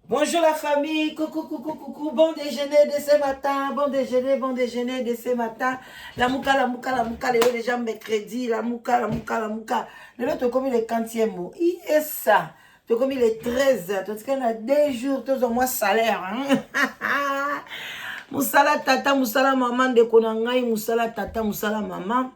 Bonjour la famille, coucou, coucou, coucou, bon déjeuner de ce matin, bon déjeuner de ce matin. La mouka, la mouka, la mouka, lelo déjà mercredi, la mouka, la mouka, la mouka. Lelo tokomi le quantième mot. Yes, tokomi le 13, totikali na 2 jours tozwa mwa salaire. Hein? Mosala tata, mosala mama, ndeko na ngai, mosala tata, mosala mama.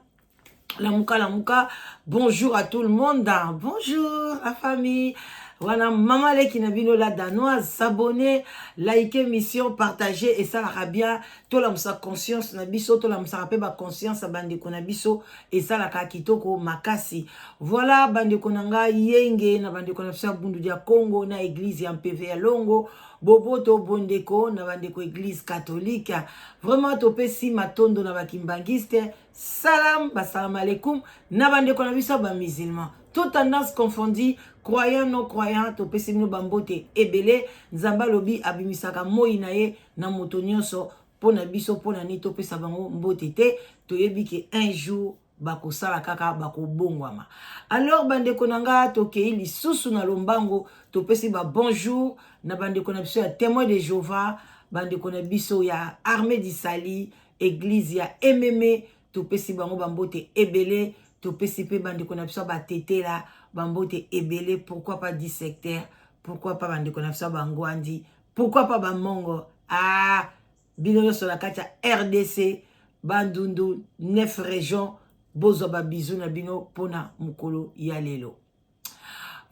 Lamuka, lamuka. Bonjour à tout le monde. Bonjour la famille. Voilà, maman leki na bino la danoise, s'abonner, liker mission, partager et ça la bien. Tolamusa conscience na biso, tolamusa pe ba conscience bandeko na biso et ça la kitoko makasi. Voilà bandeko na nga yenge na bandeko na biso bundu dia Congo na église ya MPV ya Longo. Boboto bondeko na bandeko église catholique. Vraiment topesi matondo na bakimbangiste. Salam, basalam alaikum na bandeko na biso ba musulman. Toute tendance confondue, croyant non croyant, topesi bino bambote ebele. Nzambe alobi abimisaka moi na ye na moto nyonso mpo na biso, mpo na nini topesa bango mbote te? Toyebi ke un jour bakosala kaka bakobongwama. Alors bandeko na nga, tokei lisusu na lombango, topesi ba bonjour na bandeko na biso ya Témoin de Jéhovah, bandeko na biso ya Armée du Salut, église ya Ememe, topesi bango bambote ebele. Topesi mpe bandeko na biso ya batetela bambote ebele. Pourquoi pas 10 secteur? Pourquoi pas bandeko na biso ya bangwandi? Pourquoi pas bamongo? Ah, bino nyonso na kati ya RDC, Bandundu, 9 région, bozwa babisous na bino mpona mokolo ya lelo.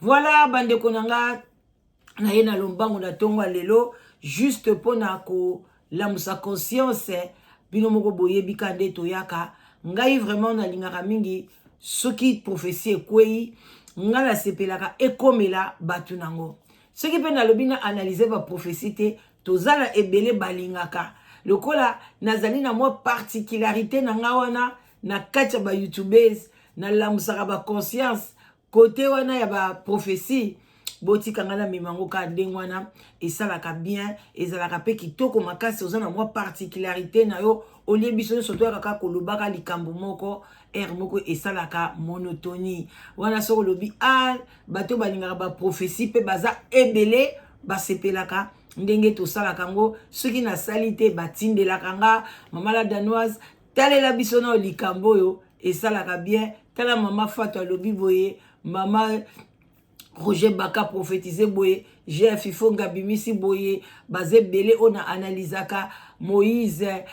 Voilà, bandeko na nga, naye na lombango na ntongo ya lelo juste mpona kolamusa conscience. Bino moko boyebi ka nde toyaka. Ngai vraiment nalingaka mingi soki prophétie ekwei, ngai nasepelaka ekomela bato nango. Soki mpe nalobi na analyse baprophétie te, tozala ebele balingaka. Lokola nazali na mwa particularité na nga wana na kati ya bayoutubers, nalamusaka baconscience kote wana ya baprophétie. Botika ngai namema yango kaka ndenge wana, esalaka bien, ezalaka mpe kitoko makasi. Oza na mwa particularité na yo, olie biso nyonso toyaka kaka kolobaka likambo moko ere moko, esalaka monotonie wana. Soki olobi a bato balingaka baprophétie mpe baza ebele, basepelaka ndenge tosalaka yango. Soki nasali te, batindelaka nga: "Mama la danoise, talela biso na likambo oyo, esalaka bien. Tala, mama Fato alobi boye, mama Roger Baka prophétise boye, Jef Ifonga abimisi boye." Baza ebele oyo na analizaka. Moïse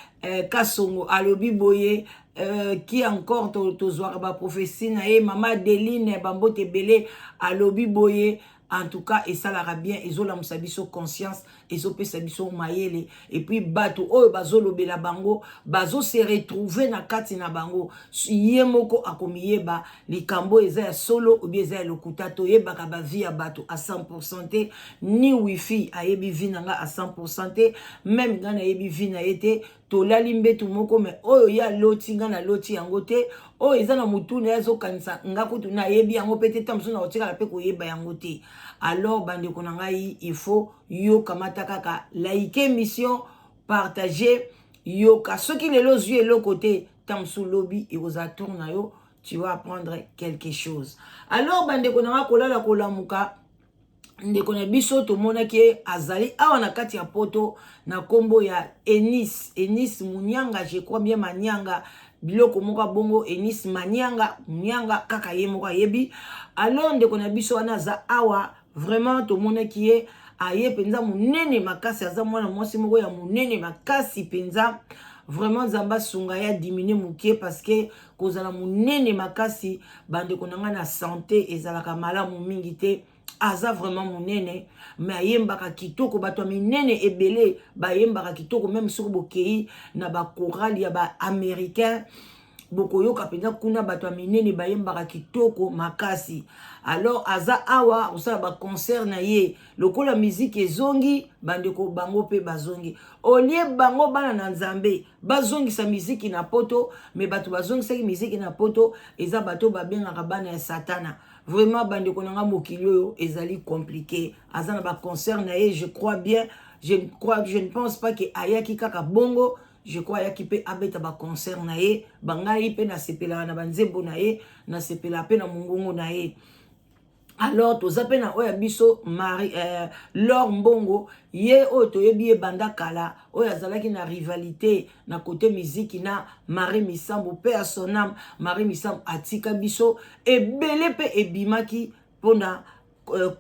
Kasongo alobi boye, qui encore tozwaka baprophétie na ye? Mama Adeline, bambote ebele, alobi boye. En tout cas esalaka bien, ezolamusa biso conscience, ezopesa biso mayele. Et puis bato oyo bazolobela bango bazose retrouver na kati na bango. Ye moko akomiyeba likambo eza ya solo obi eza ya lokuta. Toyebaka bavie ya bato a 100 te. Ni wifi ayebi vie na nga a 100 te, même ngai nayebi vie na ye te. Tolali mbetu moko, mais oyo ye aloti, nga naloti yango te. Oyo eza na motu na ye azokanisa, nga kutu nayebi yango mpe te. Ta mosusu na kotikala mpe koyeba yango te. Alors bandeko na ngai, il faut yokamata kaka, like émission, partage, yoka. Soki lelo ozwi eloko te, ta mosusu lobi ekozala tour na yo, tu vas apprendre quelque chose. Alors bandeko na nga, kolala kolamuka, ndeko na biso tomonaki ye azali awa na kati ya Poto na nkombo ya Enis, Enis Munianga, je crois bien, Manianga, biloko moko bongo, Enis Manianga, Munianga, kaka ye moko ayebi. Alors ndeko na biso wana aza awa, vraiment tomonaki ye aye mpenza monene makasi. Aza mwana mwasi moko ya monene makasi mpenza. Vraiment Nzambe asunga ye adiminuer moke, parce que kozala monene makasi, bandeko na ngai, na santé ezalaka malamu mingi te. Aza vraiment monene, mais ayembaka kitoko. Bato ya minene ebele bayembaka kitoko. Même soki bokei na bachorale ya baaméricain, bokoyoka mpenza kuna bato ya minene bayembaka kitoko makasi. Alors aza awa kosala baconcert na ye. Lokola miziki ezongi, bandeko bango mpe bazongi. Olie bango bana na Nzambe bazongisa miziki na Poto, mais bato bazongisaki miziki na Poto eza bato babengaka bana ya Satana. Vraiment bandeko na nga, mokili oyo ezali compliqué. Aza na baconcert na ye, je crois bien, je crois, je ne pense pas ke ayaki kaka bongo. Je crois ayaki mpe abeta baconcert na ye. Bangai mpe nasepelaka na banzembo na ye, nasepelaka mpe na mongongo na ye. Alors toza mpe na oyo ya biso Marie L'or Mbongo, ye oyo toyebi ye banda kala, oyo azalaki na rivalité na côté miziki na Marie Misambo mpe ya son âme. Marie Misambo atika biso ebele mpe ebimaki mpona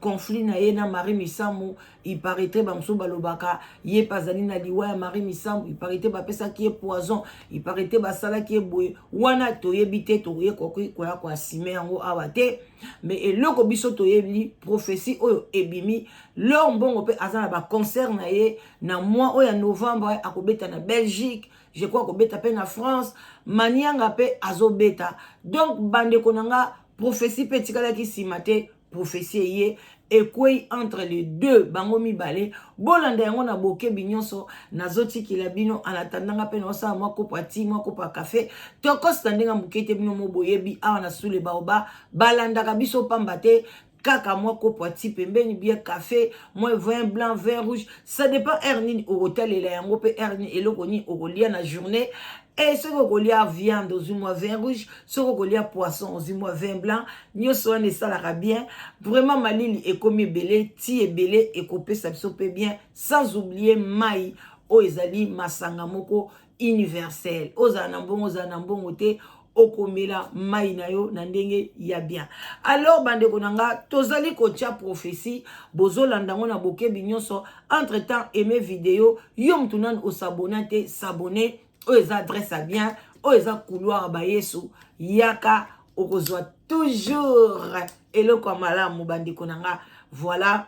conflit na ye na Marie Misamu. Il paraîtrait, bamosusu balobaka ye mpe azali na liwa ya Marie Misamu. Il paraîtrait bapesaki ye poison, il paraîtrait basalaki ye boye. Wana toyebi te, toyekoki koya koassumer yango awa te. Mais eloko biso toyebi, prophétie oyo ebimi, L'or Mbongo mpe aza na baconcert na ye na mois oyo ya novembre. Akobeta na Belgique, je crois, akobeta mpe na France. Manianga mpe azobeta. Donc bandeko na nga, prophétie mpe etikalaki nsima te. Prophétie eye ekwei entre les deux, bango mibale. Bolanda yango na bokebi nyonso. Nazotikela bino en attendant nga mpe naosala mwa kopo ya ti, mwa kopo ya kafe. Tokosta ndenge moke te. Bino mo boyebi awa na Sule Baoba, balandaka biso pamba te. Kaka mwa kopo ya ti pembeni, bien café, mwa vin blanc, vin rouge, ça dépend heure nini okotalela yango mpe heure nini, eloko nini okolia na journée. E soki okolia viande, ozwi mwa vin rouge. Soki okolia poisson, ozwi mwa vin blanc. Nyonso wana esalaka bien vraiment. Malili ekomi ebele, ti ebele ekopesa biso mpe bien, sans oublier mai oyo ezali masanga moko universel. Ozala na mbongo, ozala na mbongo te, okomela mai na yo na ndenge ya bien. Alors bandeko na nga, tozali kotia prophétie, bozolanda yango na bokebi nyonso. Entre temps, aime vidéo. Yo mutu nanu os'abonner te, s'abonner. Oyo eza adresse ya bien, oyo eza couloir bayesu. Yaka, okozwa toujours eloko ya malamu. Bandeko na nga, voilà,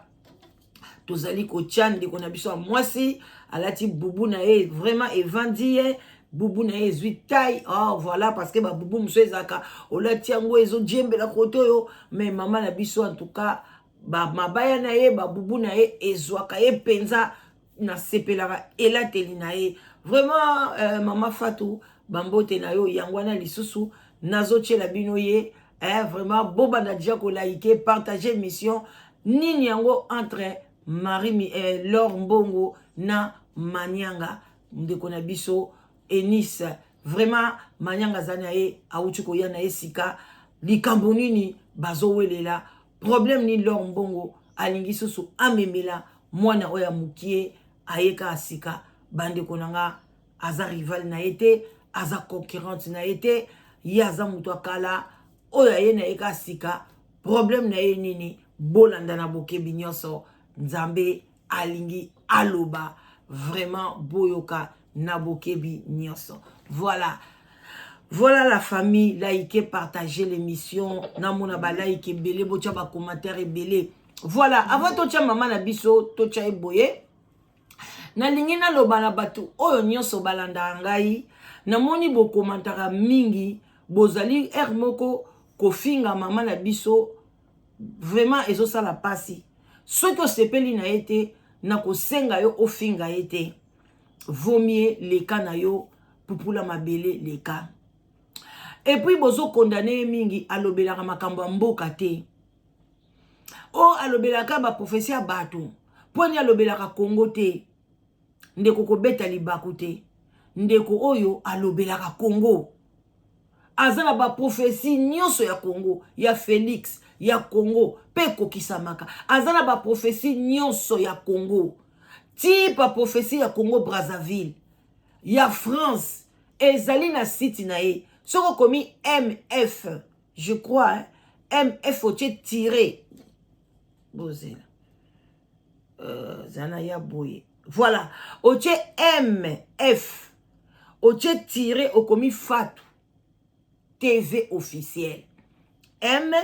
tozali kotia ndeko na biso ya mwasi alati bubu na ye, vraiment evandi ye. Bubu na ye ezwi taille. Oh voilà, parce que babubu mosusu ezalaka olati yango, ezojembela kote oyo. Mais mama na biso, en tout cas mabaya na ye, babubu na ye ezwaka ye mpenza. Nasepelaka elateli na ye vraiment. Mama Fatu, bambote na yo. Yango wana lisusu nazotiela bino ye. Vraiment, bobanda déjà koliker, partager mission nini yango entre Marie L'or Mbongo na Manianga, ndeko na biso Enis. Vraiment, Manianga aza na ye, awuti koya na ye sika. Likambo nini bazowelela? Problème nini L'or Mbongo alingi susu amemela mwana oyo ya mokie ayeka ya sika? Bandeko na nga, aza rival na ye te, aza concurrente na ye te. Ye aza moto akala, oyo aye na ye ka sika. Problème na ye nini? Bolanda na bokebi nyonso. Nzambe alingi aloba vraiment, boyoka na bokebi nyonso. Voilà, voilà la famille. Likez, partagez l'émission. Namona balike ebele, botya bacommentaire ebele. Voilà, avant totya mama na biso, totya ye boye, nalingi naloba na bato oyo nyonso balandaka ngai. Namoni bokomantaka mingi, bozali heure moko kofinga mama na biso. Vraiment ezosala mpasi. Soki osepeli na ye te, nakosenga yo ofinga ye te. Vomie leka na yo, pupula mabele leka. Et puis bozocondamner ye mingi, alobelaka makambo ya mboka te, oyo alobelaka baprophétie ya bato. Mpo nini alobelaka Kongo te? Ndeko, kobeta libaku te. Ndeko oyo alobelaka Kongo, aza na baprophétie nyonso ya Kongo, ya Félix, ya Kongo mpe ekokisamaka. Aza na baprophétie nyonso ya Kongo, ti baprophétie ya Kongo Brazzaville, ya France, ezali na site na ye. Soki okomi MF, je crois, hein, MF otie tiret, bozela, zana ya boye, voilà, otie MF, otie tiret, okomi Fatu TV officiel, M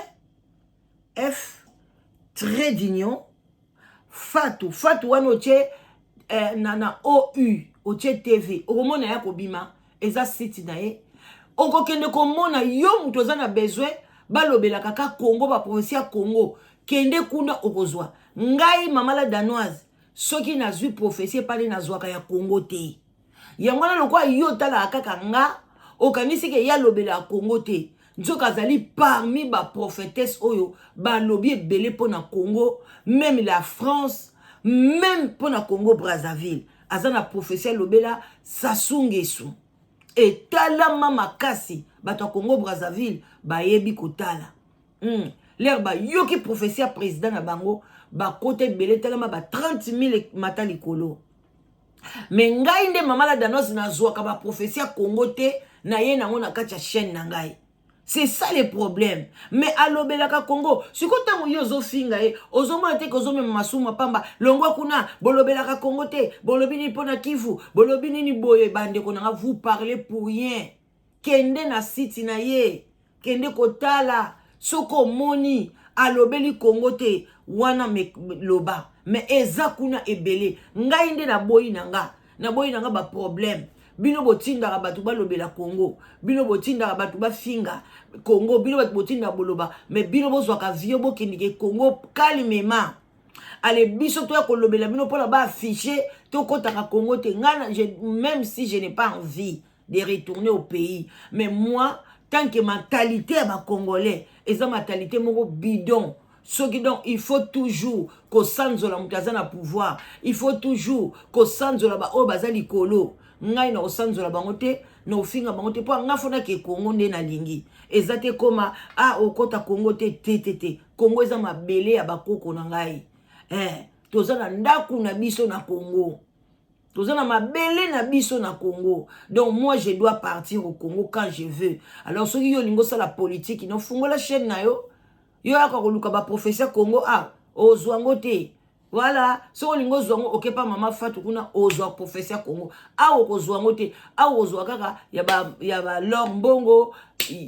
F trait d'union Fatu. Fatu wana otie na ou otie TV, okomona ya kobima, eza site na ye. Okokende komona. Yo moto oza na besoin balobelaka ka Congo, baprophétie ya Congo, kende kuna, okozwa. Ngai mama la Danoise, soki nazwi prophétie epali, nazwaka ya Congo te. Yango wana lokola yo otalaka kaka nga, okanisi ke ye alobelaka Congo te. Nzoka azali parmi baprophétesse oyo balobi ebele mpo na Congo, même la France, même mpo na Congo Brazzaville. Aza na prophétie alobela Sassou Nguesso, etalama makasi. Bato ya Congo Brazzaville bayebi kotala. L'heure bayoki prophétie ya président na bango, bakota ebele, talama ba 30 000 mata likolo. Mais ngai nde mama la Danoise, nazwaka baprophétie ya Congo te, na ye nango na kati ya chaîne na ngai. C'est ça le problème. Mais alobelaka Congo. Sikoyo ntango yo ozofinga ye, ozomona te kozomema masumu pamba. Longwa kuna, bolobelaka Congo te, bolobi nini mpo na Kivu, bolobi nini boye? Bandeko na nga, vous parlez pour rien. Kende na site na ye, kende kotala. Soki omoni alobeli Congo te wana, me loba. Mais eza kuna ebele. Ngai nde naboyi na nga, naboyi na nga baproblème. Bino botindaka bato balobela Congo, bino botindaka bato bafinga Congo, bino bato botindaka boloba. Mais bino bozwaka vio, bokendeke Congo calmement. Ale, biso toya kolobela bino mpona baaffiche. Tokɔtaka Congo te. Ngai, même si je n'ai pas envie de retourner au pays, mais moi, tant que mentalité ya bacongolais eza mentalité moko bidon, soki donc il faut toujours kosanzola moto aza na pouvoir, il faut toujours kosanzola baoyo baza likolo. Ngai na kosanzola bango te, na kofinga bango te, mpo nga faut nake Kongo nde nalingi. Eza te koma a okɔta Kongo te, te, te, te. Kongo eza mabele ya bakoko na ngai. Toza na ndako na biso na Kongo, toza na mabele na biso na Congo. Donc moi, je dois partir au Congo quand je veux. Alors soki yo olingi osala politique, nofungola chaîne na yo, yo yaka koluka baprophétie Congo, ah, ozwa yango te. Voilà, soki olingi ozwa yango, okepa mama Fatu kuna, ozwa prophétie ya Congo. Awa okozwa yango te. Awa ozwa kaka ya balor mbongo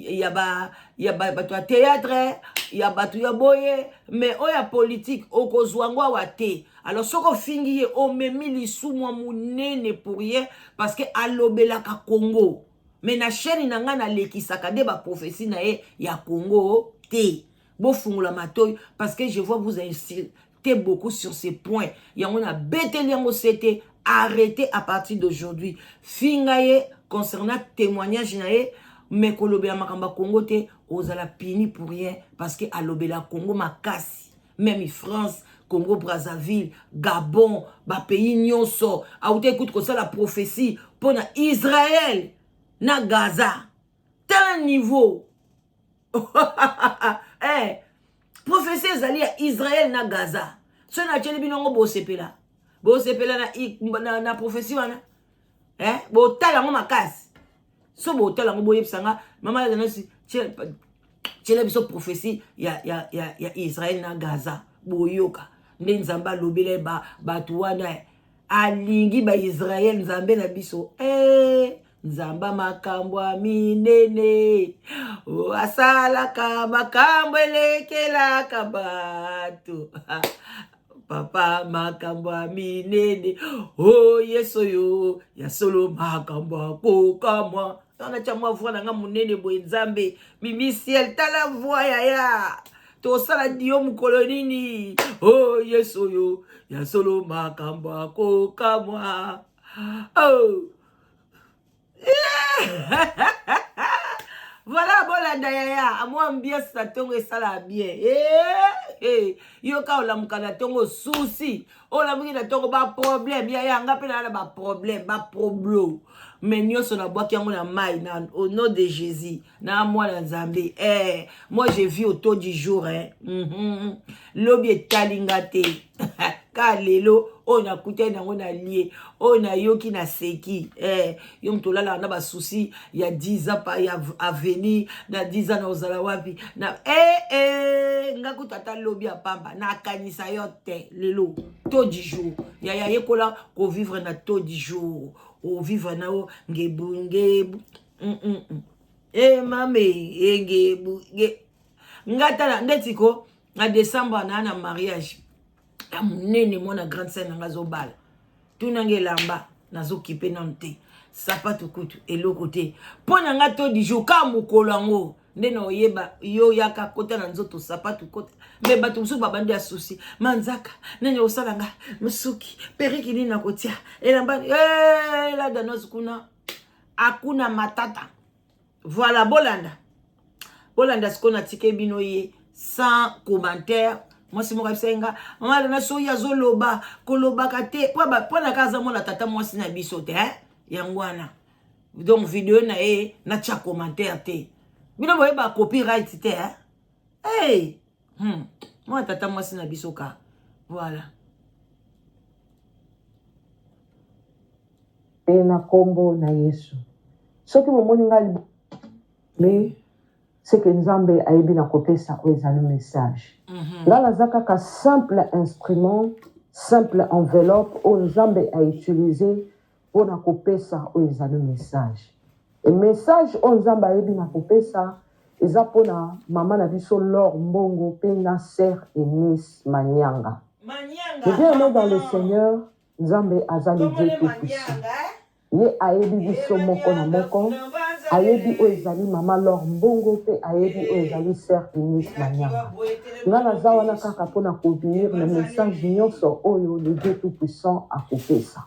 ya bato ya théâtre, ya bato ya boye, mais oyo ya politique okozwa yango awa te. Alors soki ofingi ye, omemi lisumu ya monene pour rien, parce que alobelaka Congo. Mais na chaîne na ngai, nalekisaka nde baprophétie na ye ya Congo te. Bofungola matoi, parce que je vois vous insultez beaucoup sur ces points. Yango nabeteli yango sete. Arrêtez à partir d'aujourd'hui. Finga ye concernant témoignage na ye, mais kolobela makambo ya Congo te, ozala puni pour rien, parce que alobela Congo makasi. Même France, Congo Brazzaville, Gabon, bapays nyonso. Auta ekuti kosala prophétie mpo na Israel na Gaza. Tala niveau. Prophétie ezali ya Israel na Gaza. Soki natieli bino yango, bosepela, bosepela na prophétie wana. Botala yango makasi. So botala yango, boyebisa nga: mama Danosi, tiela biso prophétie ya Israel na Gaza. Boyoka nde Nzambe alobela bato wana, alingi baisrael. Nzambe na biso, Nzambe makambo ya minene asalaka, makambo elekelaka bato. Papa, makambo ya minene o Yesu oyo ya solo, makambo akokamwa. Wana tya mwa voix na nga monene boye. Nzambe, mimi ciel, tala voix yaya. Tosala dio mokolo nini? O Yesu oyo ya solo, makambo akokamwa. Oh. Yeah! Voilà, bolanda yaya amwa ambiance na ntongo esala bien. Eh, yoka, olamuka na ntongo, susi olamuki na ntongo, baproblème yaya. Nga mpe naa na baproblème, baproblo, mais nyonso nabwaki yango na mai na au nom de Jésus. Na mwana Nzambe, moi je vis au taux du jour, hein. Lobi etali nga te. Ka lelo oyo nakutani yango, nalie oyo nayoki, naseki. Yo moto olalaka na basusi ya 10 ans pa ya avenir, na 10 ans na ozala wapi na nga kutu ata lobi ya pamba nakanisa yo te. Lelo, taux du jour, yaya, yekola kovivre na taux du jour. Ovivre na yo ngebu ngebu. Mame engebu nge nga tala ndeti ko na décembre naa na mariage ya monene. Mwana grande sœur na nga azobala. Tunanga elamba, nazokipe nanu te. Sapatu kutu eloko te. Mpo na nga, taux du jour, ka mokolo yango nde na oyeba yo yaka kota na nzoto, sapatu kota. Mais bato mosusu babandi ya susi manzaka nani osala nga mosuki periki nini nakotia elamba. La Danoise kuna akuna matata. Voilà, bolanda, bolanda. Sikoyo natike bino ye sans commentaire. Mwasi moko ayebisaki nga: mama Dana, soki azoloba, kolobaka te, mpo na ka aza mwana tata mwasi na biso te. Yango wana donc video na ye, natya commentaire te. Bino boyeba copyright te, eh? Hey! Mwana tata mwasi na biso ka. Voilà. E na kombo na Yesu. Soki bomoni ngai mais c'est que Nzambe ayebi na kopesa oyo ezali message. Nga naza kaka simple instrument, simple enveloppe oyo Nzambe a utiliser pona kopesa oyo ezali message. Et message oyo Nzambe ayebi na kopesa eza pona mama na biso L'or Mbongo pe na sœur Eunice Manianga. Manianga, Le bien-aimé dans le maman. Seigneur, Nzambe aza le Kombo Dieu ne tout puissant. Manianga, eh? Ye ayebi biso moko na moko, ayebi oyo ezali mama L'or Mbongo mpe ayebi oyo ezali sœur Eunice Manyanga. Nga naza wana kaka mpo na ko-obéir na message nyonso oyo le Dieu tout puissant akopesa.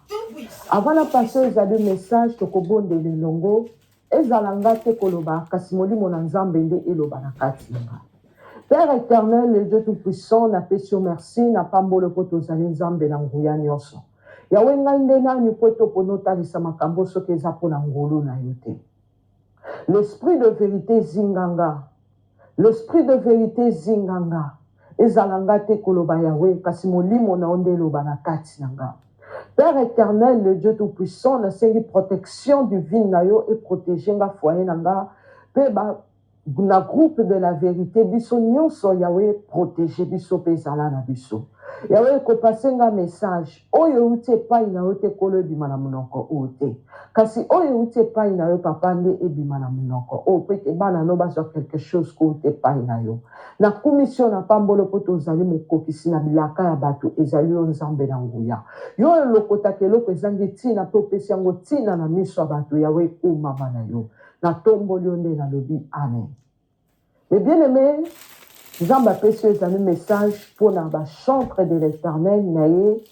Avant na passer oyo ezali message, tokobondela elongo. Ezala nga te koloba, kasi Molimo na Nzambe nde eloba na kati na nga. Père eternel, le Dieu tout puissant, napesi yo merci, napamboli yo mpo tozali Nzambe na nguya nyonso. Yahweh ngai nde nani mpo ete oponi otalisa makambo soki eza mpo na ngolu na yo te. L'esprit de verite zinga nga. L'esprit de verite zinga nga. Ezala nga te koloba Yahweh, kasi molimo na yo nde eloba na kati na nga. Père eternel, le Dieu tout puissant, nasengi protection divine na yo e proteger nga foyer na nga pe ba na groupe de la verite biso nionso Yahweh proteger biso pe zala na biso. Yahweh ko passer nga message oyo ewuti epayi na yo te Nkolo ebima na monoko oyo te. Kasi oyo ewuti epayi na yo papa nde ebima na monoko oyo po ete bana no bazwa quelque chose kowuta epayi na yo. Nakumisi yo napamboli yo po ete ozali mokokisi na bilaka ya bato ezali yo Nzambe na nguya. Yo oyo olokotaka eloko ezangi tina pe opesi yango tina na miso ya bato Yahweh kumama na yo. Natomboli yo nde nalobi amen. Mes bien aime Nzambe apesi yo ezali message pona ba chantre de l'eternel na ye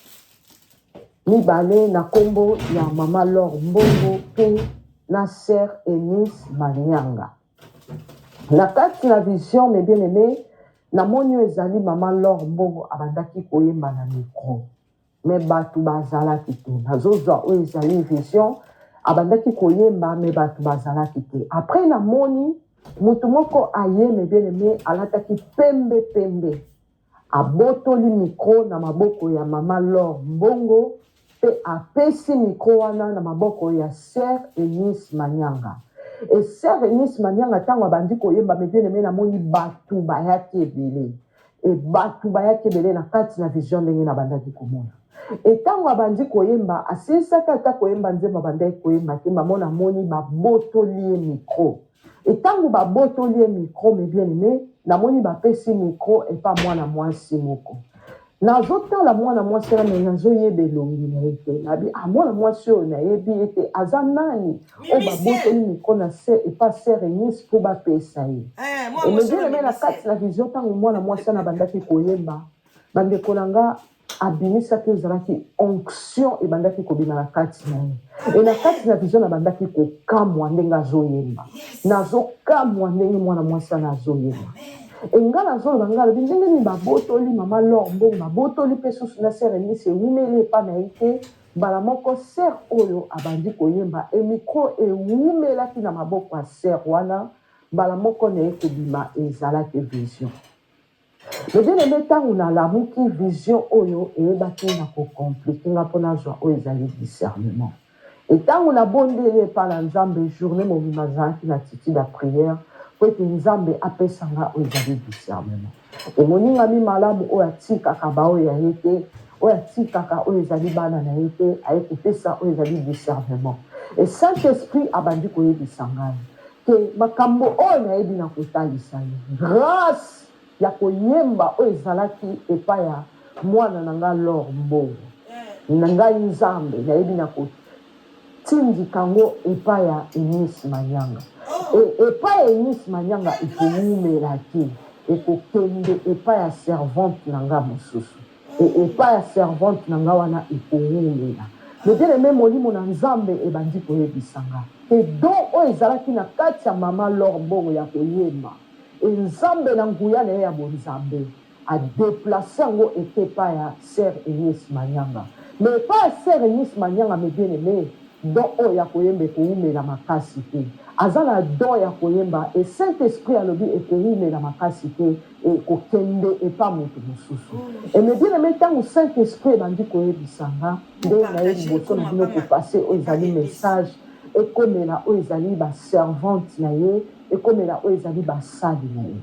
mibale na kombo ya mama L'or Mbongo pe na sœur Eunice Manyanga. Na kati na vision mes bien aime namoni oyo ezali mama L'or Mbongo abandaki koyemba na micro. Mais batu bazalaki te. Nazozwa oyo ezali vision abandaki koyemba mais batu bazalaki te. Après namoni mutu moko aye mes bien aime alataki pembe pembe abotoli micro na maboko ya mama L'or Mbongo pe apesi micro wana na maboko ya sœur Eunice Manyanga. Et sœur Eunice Manyanga tango abandi koyemba mes bien aime namoni batu bayaki ebele. Et batu bayaki ebele na kati na vision ndenge nabandaki komona. Et tango abandi koyemba, asilisaki ata koyemba nzembo abandaki koyemba te, mamo namoni babotoli ye micro. Et tango babotoli ye micro, mes bien-aimes, namoni bapesi micro epa mwana mwasi moko. Nazotala mwana mwasi wana mais nazoyeba elongi na ye te. Nabi ah mwana mwasi oyo nayebi ye te, aza nani? Oyo babotoli micro na se epa sœur Eunice po bapesa ye. Eh, mwana Et mwasi bien wana aimé na kati mimisiel. na vision ntango mwana mwasi wana abandaki koyemba, bandeko na nga abimisaki ezalaki onction ebandaki kobima na kati na ye. E na kati na vision nabandaki kokamwa ndenge azoyemba. Yes. Nazokamwa ndenge mwana mwasi wana azoyemba. Amen. E nga nazoloba nga alobi ndenge nini babotoli mama L'or mbongo babotoli pe susu na sœur Eunice ewumeli epa na ye te mbala moko sœur oyo abandi koyemba e micro ewumelaki na maboko ya sœur wana mbala moko naye kobima ezalaki vision. Mais bien aime tango nalamuki vision oyo eyebaki na ko complique nga po nazwa oyo ezali discernement. Et tango nabondeli epa na Nzambe journee mobimba nazalaki na attitude ya prière po ete Nzambe apesa nga oyo ezali discernement. Et moningami malamu oyo atikaka ba oyo ya ye te, oyo atikaka oyo ezali bana na ye te, aye kopesa oyo ezali discernement. Et Saint Esprit abandi koyebisa ngai que makambo oyo nayebi nakotalisa yo grace ya koyemba oyo ezalaki epai ya mwana na nga L'or Mbongo na ngai Nzambe nayebi na kotindika yango epai ya Eunice Manyanga e epai ya Eunice Manyanga ekowumela te ekokende epai ya servante na nga mosusu e epai ya servante na nga wana ekowumela. Mais bien aime molimo na Nzambe ebandi koyebisa nga ke don oyo ezalaki na kati ya mama L'or Mbongo ya koyemba e Nzambe na nguya na ye ya bonzambe a deplacer yango eke epai ya sœur Eunice Manyanga. Mais epai ya sœur Eunice Manyanga mes bien aime don oyo ya koyemba ekowumela makasi te. Aza na don ya koyemba et Saint Esprit alobi ekowumela makasi te ekokende epa mutu mosusu. Et mes bien aime tangu Saint Esprit ebandi koyebisa nga Bo nde naye partage liboso na ekoma bino pa ko passer oyo epa ezali Eunice. message ekomela oyo ezali ba servante na ye ekomela oyo ezali basali na ye.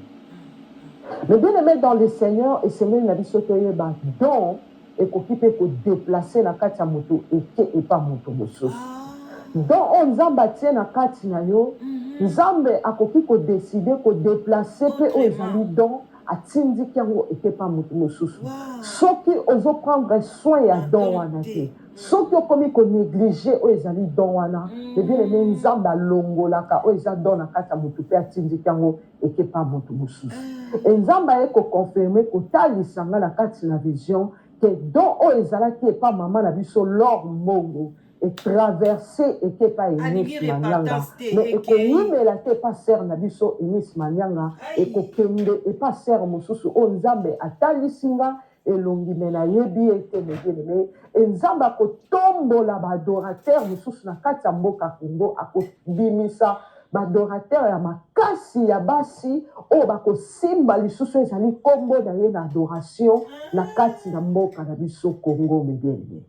Mes bien aime dans le Seigneur esengeli na biso toyeba don ekoki pe ko deplacer na kati ya moto eke epa moto mosusu. Don oyo Nzambe atie na kati na yo, Nzambe akoki ko decider ko deplacer pe oyo ezali Autrement. don atindiki yango eke epa moto mosusu. Wow. Soki ozo prendre soin ya Na don don wana te, te. soki okomi ko negliger oyo ezali don wana, mes bien aime Nzambe alongolaka oyo eza don na kati ya moto pe atindiki yango eke epa moto mosusu. Et Nzambe aye ko confirmer, kotalisa nga na kati na vision que don oyo ezalaki epa mama na biso L'or Mbongo e traverser eke epa Alingi Eunice Manianga, repentance te mais ekei. ekowumela te epa sœur na biso Eunice Manianga, Aïe. ekokende epa sœur mosusu oyo Nzambe atalisi nga elongi mais nayebi ye te mes bien aime, et Nzambe akotombola ba adorateurs mosusu na kati ya mboka Congo, akobimisa ba adorateurs ya makasi ya basi oyo bakosimba lisusu ezali kombo na ye na adoration na kati na mboka na biso Congo mes bien aime.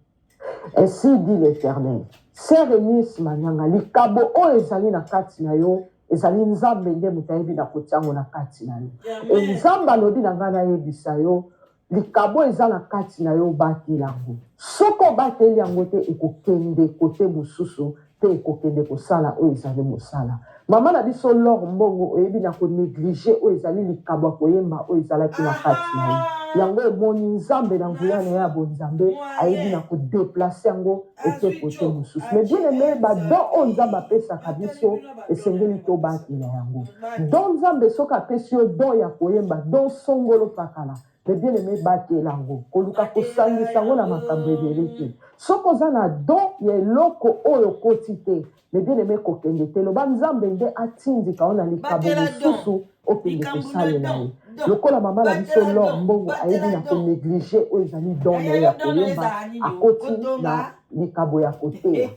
Ainsi dit l'Eternel, Sœur Eunice Manyanga, likabo oyo ezali na kati na yo ezali Nzambe nde moto ayebi na kotia yango na kati na yo. E Amen. Nzambe alobi na ngai nayebisa yo, likabo eza na kati na yo, obatela yango. Soki obateli yango te, ekokende kote mosusu mpe ekokende kosala oyo ezali mosala. Mama na biso L'or Mbongo, oyebi na ko negliger oyo ezali likabo ya koyemba oyo ezalaki na kati na ye. Yango omoni Nzambe na nguya na ye ya bonzambe ayebi na ko deplacer yango eke kote mosusu. Mais bien aime, ba don oyo Nzambe apesaka biso esengeli tobatela yango. Don Nzambe soki apesi yo don ya koyemba, don songolo pakala, Mais bien aime batela yango, koluka kosangisa yango na makambo ebele te. Soki oza na don ya eloko oyo okoti te, mais bien aime kokende te, loba Nzambe nde atindika yo na likabo Batela don. mosusu okende Likambo na kosalela don. ye. Don. Lokola mama na biso Batela L'or don. Mbongo ayebi Batela na ko don. negliger oyo ezali don na Yaya ye yo ya don na yo koyemba, ezala nini o? akoti na Kotonga. likabo ya koteya.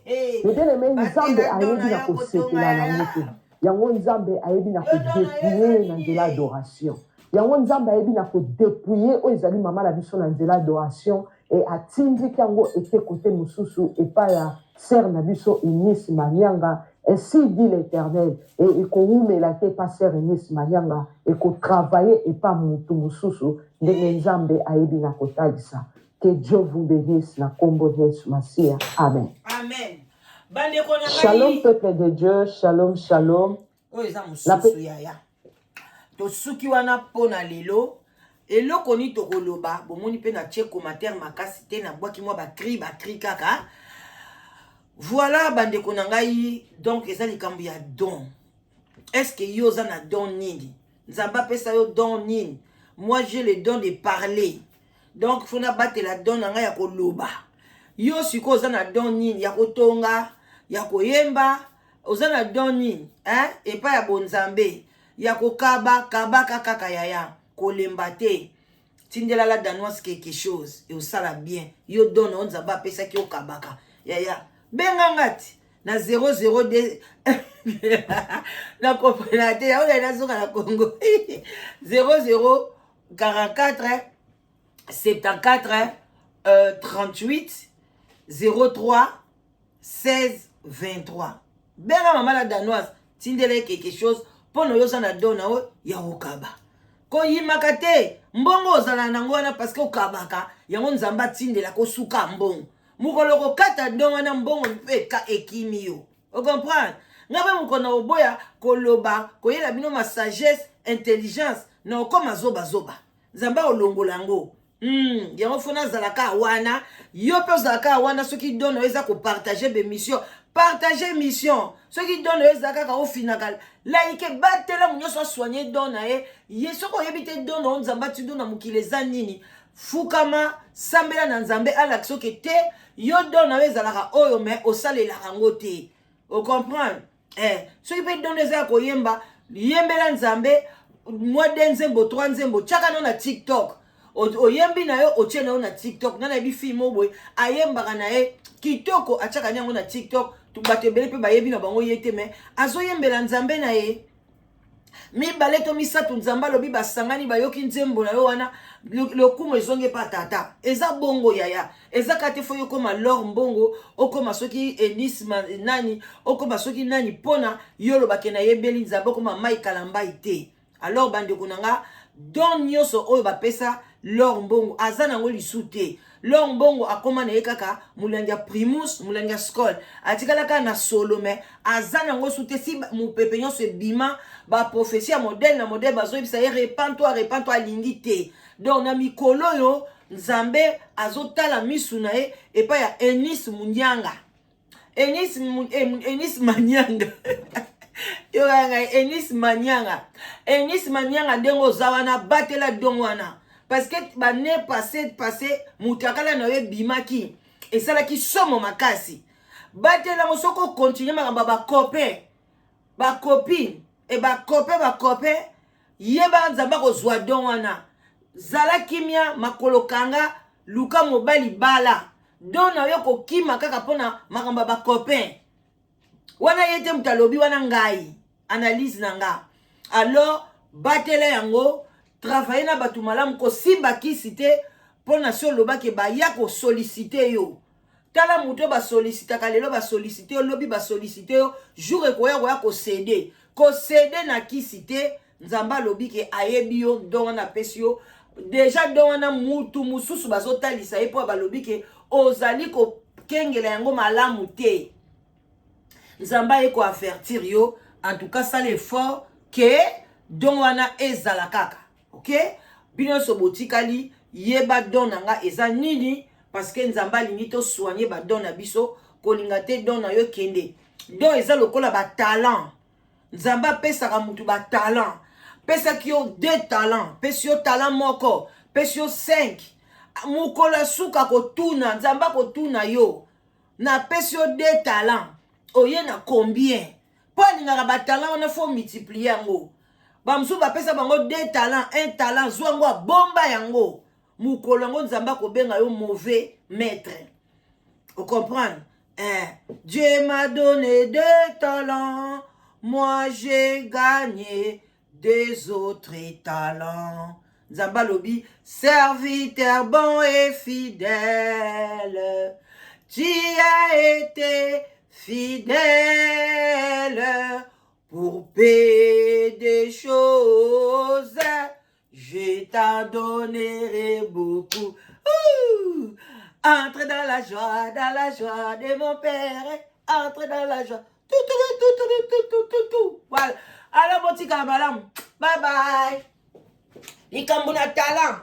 Mais bien aime Nzambe Batela don ayebi na na yo kotonga kosepela na yaya. yango te. Yango Nzambe ayebi na Yo ko don na yo depouiller eza ye na nini nzela ye? adoration. Yango Nzambe ayebi na ko depouiller oyo ezali mama na biso na nzela adoration et atindiki yango eke cote mosusu epa ya sœur na biso Eunice Manianga ainsi dit l'Eternel et ekowumela te epa sœur Eunice Manianga eko travailler epa mutu mosusu ndenge Nzambe ayebi na kotalisa. Que Dieu vous benisse na kombo na Yesu Masiya. Amen. Amen. Bandeko na Shalom ngai peuple de Dieu, shalom shalom. oyo eza Na mosusu yaya. Tosuki wana mpo na lelo. Eloko nini tokoloba, bomoni mpe na tie commentaire makasi te, nabwaki mwa bacri bacri kaka. Voilà bandeko na ngai, donc eza likambo ya don. Est-ce que yo oza na don nini? Nzambe apesa yo don nini? Moi j'ai le don de parler. Donc faut nabatela don na ngai ya koloba. Yo sikoyo oza na don nini? Ya kotonga, ya koyemba, oza na don nini? Hein? Epai ya bonzambe, ya kokaba, kabaka kaka yaya, kolemba te. Tindela la danoise quelque chose et osala bien. Yo don na nzambe apesaki okabaka. Yaya, benga nga ti na 002 na comprena te yango nazoka na Congo 00 44 74 38 03 16 23. Benga mama la danoise, tindela ye quelque chose mpo na yo oza na don na yo ya kokaba. Koyimaka te mbongo ozala nango wana parce que okabaka yango Nzambe atindela kosuka mbongo. Mokolo kokata don wana mbongo mpe ekimi yo. O comprendre? Nga mpe mokolo na koboya koloba koyela bino ma sagesse intelligence na okoma zoba zoba. Nzambe akolongola yango. Yango fo nazalaka wana, yo mpe ozalaka wana. Soki don oyo eza kopartage bemission, partage émission. Soki don oyo eza kaka ofinaka like, batela mo nyonso asoigne don na ye ye. Soki oyebi te don oyo Nzambe atido na mokili eza nini, fukama, sambela na Nzambe alakisa oke te yo don na yo ezalaka oyo, mais osalelaka yango te. Ocomprendre? Soki mpe don eza ya koyemba, yembela Nzambe mwa de nzembo, trois nzembo, tiaka no na TikTok. Oyembi na yo, otie na yo na TikTok. Ngai nayebi fille moko boye ayembaka na ye kitoko, atiaka yango na TikTok, bato ebele mpe bayebi na bango ye te, mais azoyembela Nzambe na ye. Mibale to misato, Nzambe alobi basangani, bayoki nzembo na yo wana, lokumu ezongi epa Tata. Eza bongo, yaya. Eza kaka te faut yo okóma Lor Mbongo, okóma soki Enis nani, okóma soki nani, mpona yo olobake nayebeli Nzambe, okóma Mai Kalambai te. Alors bandeko na nga, don nyonso oyo bapesa Lor Mbongo aza nango lisu te. Lor Mbongo akóma na ye kaka molangi ya Primus, molangi ya Skol, atikala kaka na solo, mais aza nango su te. Si mopepe nyonso ebima, baprophétie ya modèle na modèle bazoyebisa ye: "Repens-toi, repens-toi", alingi te. Donc na mikolo oyo, Nzambe azotala misu na ye epai ya Enis Munyanga, Enis Manyanga. Yoka ngai, Enis Manyanga, Enis Manyanga, ndenge oza wana, batela don wana, parce que bane passé moto akala na yo ebimaki, esalaki somo makasi. Batelango. Soki okontinue makambo ya bacopain, bacopine e bacopain, bacopain, yeba Nzambe akozwa don wana. Zala kimia, makolo kanga, luka mobali, bala. Don na yo kokima kaka mpona makambo ya bacopain wana, ye te moto alobi wana, ngai analyse na nga. Alors batela yango, travaille na bato malamu, kosimba kisi te, mpo na si olobaki baya kosolliciter yo. Tala moto oyo basollicitaka lelo, basollicite yo lobi, basollicite yo jour ekoya koya kocéder, kocéder na kisi te. Nzambe alobi ke ayebi yo, don wana apesi yo déjà. Don wana, mutu mosusu bazotalisa ye mpo balobi ke ozali kokengela yango malamu te. Nzambe aye koavertir yo. En tout cas, sala effort ke don wana ezala kaka. Ok, bino nyonso botikali, yeba don na nga eza nini, parce que Nzambe alingi tosoigne badon na biso. Kolinga te don na yo kende. Don eza lokola batalent. Nzambe apesaka mutu batalent. Pesaki yo deux talent, pesi yo talent moko, pesi yo 5. Mokolo ya suka kotuna, Nzambe akotuna yo: "Napesi yo deux talent, oye na combien?" Mpo alingaka batalent wana, faut multiplier yango. Bamosusu bapesa bango deux talent, un talent, zwa yango, abomba yango. Mokolo yango Nzambe akobenga yo mauvais maître. Ocomprendre, eh? Dieu m'a donné deux talents, moi j'ai gagné deux autres talents. Nzambe alobi: "Serviteur bon et fidèle, tu as été fidèle pour peu de choses, je t'en donnerai beaucoup. Ouh! Entre dans la joie de mon père, entre dans la joie." Tout, tout, tout, tout, tout, tout, tout, tout. Voilà. Alors, botikala malamu. Bye bye. Likambo na talent.